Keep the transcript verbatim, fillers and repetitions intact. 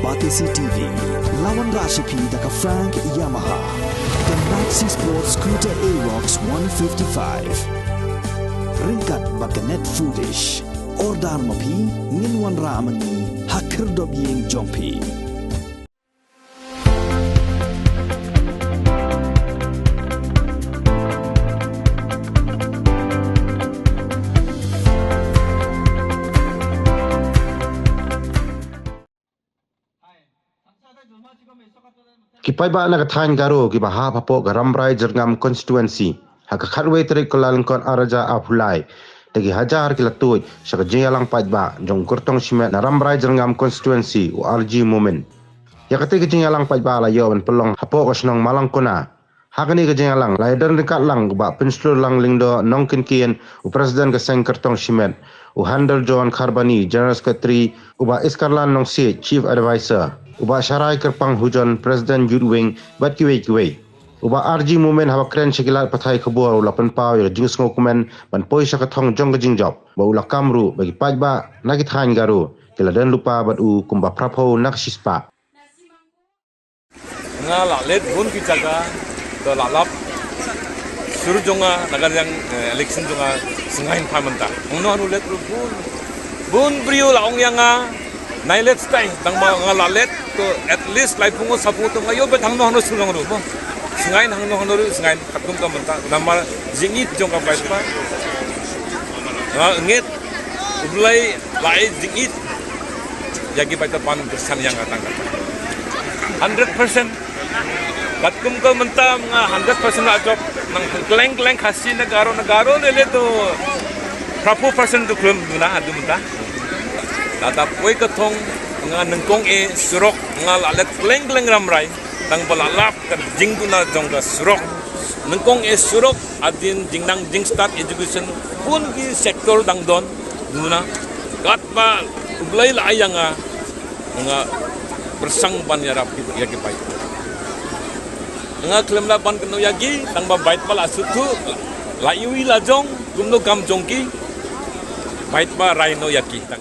Batesi T V, la wanrah sha phi da ka Frank Yamaha, ka Maxi Sport Scooter Aerox one fifty-five. Ryngkat bad ka Net Foodish. Order ma phi, ngin wanrah ma ngi ha khyrdop ïing jong phi. Ki paidbah na ka thaiñ Garo kiba hap hapoh ka Rambrai Jyrngam Constituency ha ka khatwei tarik Kyllalyngkot arhajar arphew lai, da ki hajar ki la tuid sha ka jingïalang paidbah jong u kyrtong shimet na Rambrai Jyrngam Constituency, u R G Momin. Ïa katei ka jingïalang paidbah la ïoh ban pynlong hapoh ka shnong Malangkona. Ha kane ka jingïalang la ïadon ryngkat lang u Bah Pynshlurlang Lyngdoh Nongkynkien, u President ka seng kyrtong shimet, u Handel John Kharbani, General Secretary, u Bah Iskarlan Nongsiej, Chief Advisor, u Bah Sharai Kyrpang Hujon, President Youth Wing, bad kiwei kiwei. U Bah R G Momin haba kren sha ki lad pathai khubor u la pynpaw ïa ka jingsngewkmen ban poi sha ka thong jong ka jingjop, bad u la kam ruh ba ki paidbah na ki thaiñ Garo ki la don lypa bad u kumba phraphew na ka shispah. Nga la leit bun ki jaka, to la lap. Sur jong nga, na ka liang, eh, election jong nga, Sngewbha mynta. Hangno hangno leit ruh bun. Bun briew la ong ïa nga, nai leit stai, tang ba nga la leit, to at least laiphew ngut saphew ngut to nga ïoh bet hangno hangno sur jong ruh mo. Sngewbha hangno hangno ruh, Sngewbha katkum ka mynta. Namar jingit jong ka paidbah. Nga ngeit, U Blei la ai jingit ïa ki paidbah ban kyrsan ïa nga tang kata. Hundred percent. Katkum ka mynta nga hundred percent la jop. Nang kylleng kylleng Khasi ne Garo ne Garo lei lei to phraphew percent to khlem duna haduh mynta. Lada poi ka thong nga nyngkong eh surok nga la leit kylleng kylleng Rambrai. Tang ba la lap ka jingduna jong ka surok. Nyngkong eh surok, hadien jingnang jingstad, education, bun ki sector dang don duna. Katba U Blei la ai ïa nga, nga pyrshang ban ïarap ïa ki paidbah. Nga khlem lah ban kynnoh ïa ki, tang ba paidbah la sngewthuh, la iwi la jong, kumno kam jong ki, paidbah rai noh ïa ki tang.